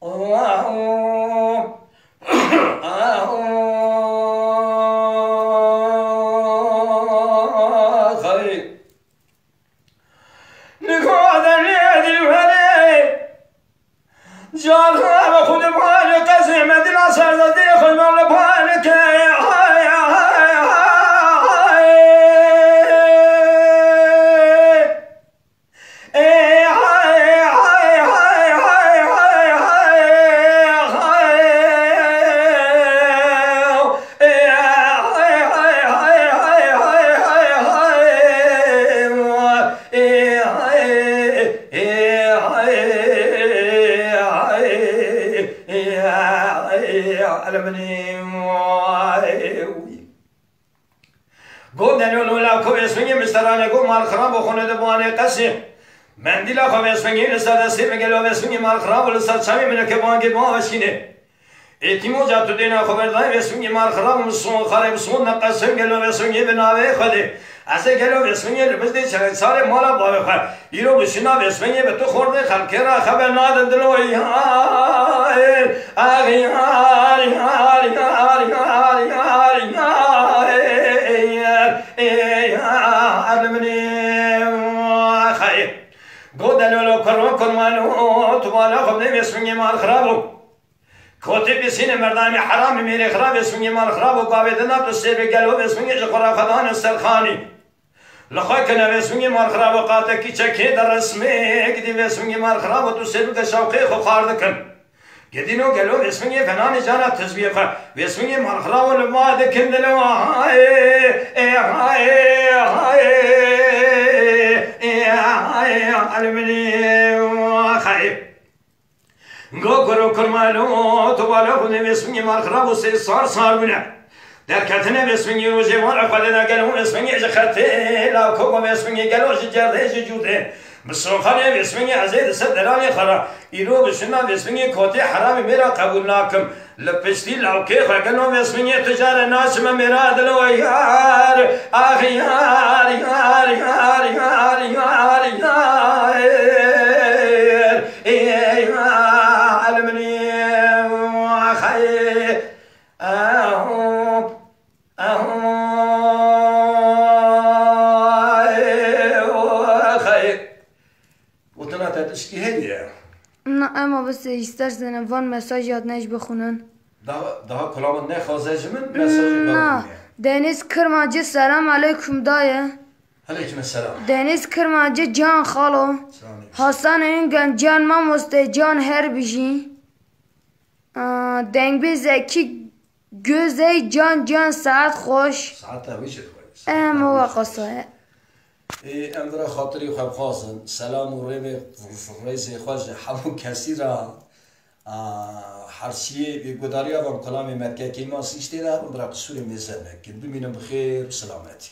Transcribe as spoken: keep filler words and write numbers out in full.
Allahu, Allahu, xeyr. Nikoda ne dilbere. Can xwe xwe li bale qezê me dila serdestê xwe li bale ke. Go delolo la ku vêsmingê misterane go mal xirab û xune dibanê qesê. Mendîla xwe vêsmingê li ser destê min gelo vêsmingê mal xirab û li ser çavê min eke bangê biaweşînê. Ê tîmoca tu dêna xwe berdayê vêsmingê mal xirab û min son xarê bi son neqesim gelo vêsmingê bi navê Xwedê. Ez ê gelo vêsmingê li bizdê çerexsarê mala bavê xwe. Îro bi şina vêsmengê bi tu xordê xelkê re xeber nadin dilo yar. Ax yar, yar, yar, yar, yar, yar. Ey yar, ey yar, minê xeyr. Go delolo kurma kurmano, tu bala xwe bidê vêsmengê mal xirab o. Kotê pisînê merdanê heramî mêrê xirab vêsmengê mal xirab o, gavê dina tu sêvê gelo vêsmengê ji xwe re xwe dane serxanî. Li xwe kene vêsmingê mal xirabo qatekî çekê de resmê, gidî vêsmingê mal xirabo tu sêr bike şewqê xwe xwar dikin. Gidîno gelo vêsmingê fenanê cana tizbiyê xwe. Vêsmingê mal xirabo li ma dikin dilo. Hayê, ê, hayê, hayê, ê, hayê, elminê, hayê. Go kuro kurmalo, tu bala xwe vêsmingê mal xirab û sê sar sar bûne. Derketine vêsmingê rojê wan re xwedê de gelo vêsmingê ji xetê lawko go vêsmingê gelo ji cerdê ji cûdê. Bi soxanê vêsmingê ez ê li ser delalê xwe re. Îro bi şina vêsmingê kotê heramî mêra qebûl nakim. Li piştî lawkê xwe gelo vêsmingê tu care naçime mêra dilo yar. Ax yar, yar, yar, yar, yar, yar. Ê, elminê, xey, eho, eho, xey. Gotina te tişkî heye? Na, ema bise istersen van mesaj hat neş bixwînin. Daha, daha kulamin nexwaze ji min mesajê Na, bixwîne. Deniz Kırmacı selam aleyküm dayı. Aleyküm selam. Deniz Kırmacı can xalo. Selam aleyküm. Hasan Üngün can mamoste can her bijî. Aa, Dengbê Zeki Gözey can can saet xweş. Saeta wî jî xweş. Em o weqasa ye. Ê, em vira xatirî xwe bixwazin. Selam û rêvê, rêzê xwe ji hemû kesî re. A, her çiyê wê gudariya van kulamê merkekê ma sîştê de hebin, bira qisûrê mêze nekin. Bimînin bi xêr û selametî.